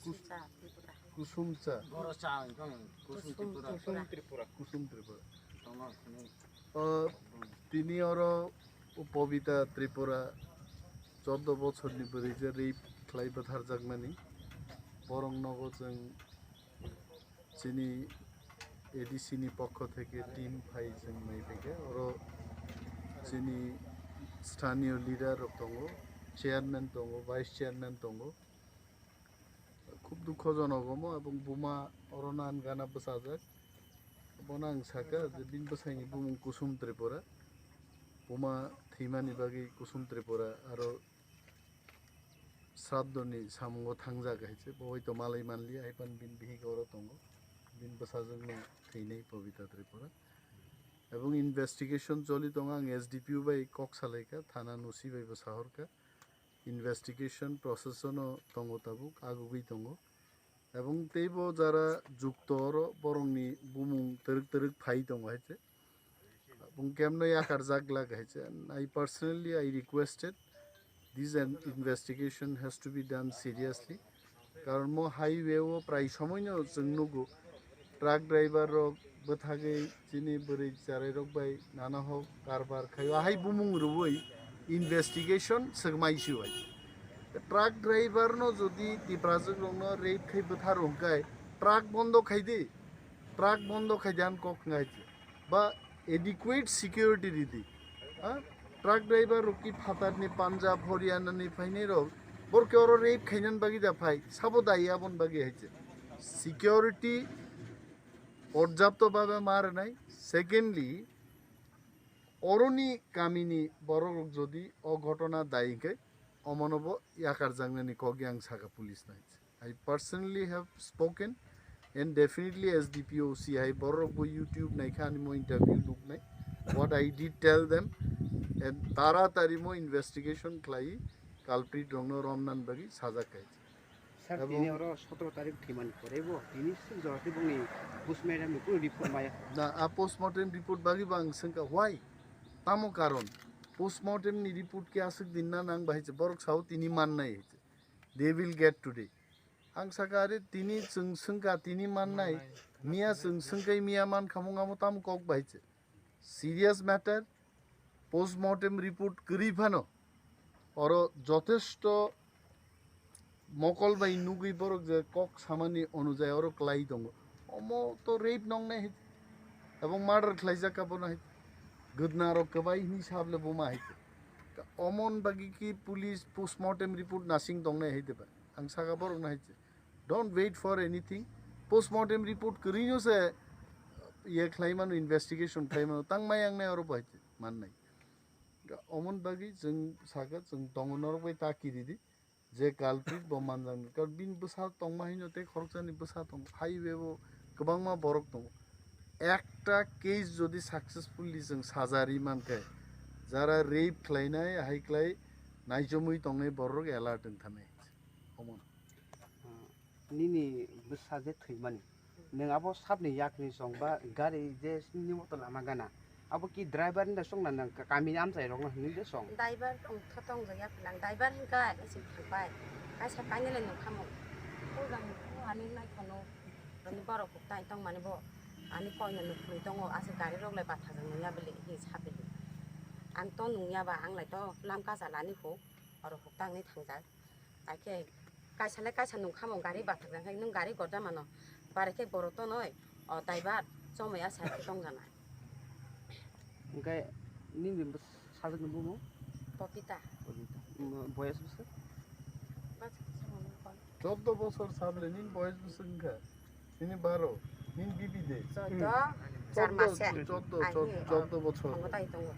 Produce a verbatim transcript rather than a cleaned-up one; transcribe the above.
Kusum cha Tripura. Kusum cha. Kusum Tripura. Kusum Tripura. Kusum Tripura. Tongma hwnwi. O, tini oro o Pobita Tripura chordo bochorni bwrwi je rape khlai bwtharjakmani. Borok nogo chwng chini A D C ni pokho theke team phai chwng nai phaikha. Oro chini sthaniyo leader rok tongo, chairman tongo, vice chairman tongo. Khub dukhojonok omo, ebong buma oro nan gana bwchajak. Bono ang saka je bini bwsaini bumung Kusum Tripura. Buma thwimani bagwi Kusum Tripura aro sraddhoni samungo thangjak hai se. Bo hoi to malai manliya, hai phano bini bihik oro tongo. Bini bwsajwkno thwinai Pobita Tripura. Ebong investigation choli tongo, ang S D P O bai kok salaikha, thana nusi bai bo sahorkha. Investigation process-o no tongo tabuk, agugwi tongo. Ebong teibo jara jukto oro borokni bumung twrwk twrwk phai tongo hai se. Bung kemno yakarjak glak hai se. And I personally, I requested this an investigation has to be done seriously. Karon mo highway o prai somoino chwng nugo, truck driver rok bwthagwi chini bwrwi chwrai rok bai nana hok karbar khaio, ahai bumung rwui investigation swkmai si bai. Truck driver no jodi Tiprajwk rok no rape khai bwthar hwnkhe truck bondo khai di, truck bondo khai di, ang kok wngnai di. Ba adequate security ridi. Ha? Truck driver rok ki phatarni Punjab, Haryana ni phainai rok, borok ke oro rape khainan bagwi da phai, sabo dai abon bagwi hai se. Security porjapto bhabe ma rwnai. Secondly, oroni kamini borok rok jodi o ghotona dai hwnkhe, omono bo yakarjaknani kok yang saka police nai. I personally have spoken and definitely S D P O C hai borok bo YouTube naikha ani mo interview nuknai. What I did tell them and taratari mo investigation khlai culprit rokno romnan bagwi sajak khai. Sir, Abo- tini oro sotoro tarik thwimani pore bo tini sik jora tei bongni postmortem ni kunu report maya. Na a postmortem report bagwi bo ang swngkha why? Tamo karon? Postmortem ni report ke aswk din na nang bahai se borok sao tini mannai hai se. They will get today. Ang saka are tini chwng swngkha tini mannai, miya chwng swngkai miya man khamung amo tam kok bai se. Serious matter, postmortem report kwrwi phano oro jotesto mokol bai nugwi borok je kok samani onujai oro klai tongo. Omo to rape nongnai hai, ebong murder khlaijak abono hai. Gwdna rok kwbai hini sable buma hai. Omon bagi ki police postmortem report nasing tongnai hai de ba. Ang saka borok na hai se. Don't wait for anything. Postmortem report kwrwino se ye khlai mano, investigation khlai mano. Tang mai ang nai oro bo hai se mannai. Omon bagi chwng saka chwng tongo norok bai ta kiri di. Je culprit bo manjak ni. Karon bini bwsa tongma hino tei khoroksani bwsa tong. Highway bo kwbangma borok tongo. Ekta case jodi successfully chwng sajari mankhe, jara rape khlainai, hai khlai naichomwi tongnai borok alert wng thanai. Omon. Ah, nini bwsa je thwimani. Nwng abo sabni yakni chwng ba gari je nini moto lama gana. Abo ki driver ni da chwng na nwng ka-, kami ni amchai rok no hinwi je chwng. Driver tong tho tong jak ya plang driver hinka isi thangpai. Kaisa kainwi le nukha mo. Ko jang ko ani nai khono. Ani borok kok tai tong mani bo. Ani koi no nukhui tongo asa gari rok le batha jang nungya bele hi sa bele. Ang to nungya ba ang lai to lam kacha lani kho. Oro huk tangni thangjak. Hai khe kaisa le kaisa nung khamung gari bathakjak hai nwng gari gorda mano. Bare khe borok tonoi o driver chomoi a side o tong jana. Hwnkhe nini sajwk ni bumung? Popita. Popita. Boyas bwswk? Bas, chwng ni kon. Chordo bochor sable nini boyas bwswk wngkha? Nini baro, nini bibi de? Chordo, char mase. Chordo, chor-, chordo bochor. Tongo tai tongo.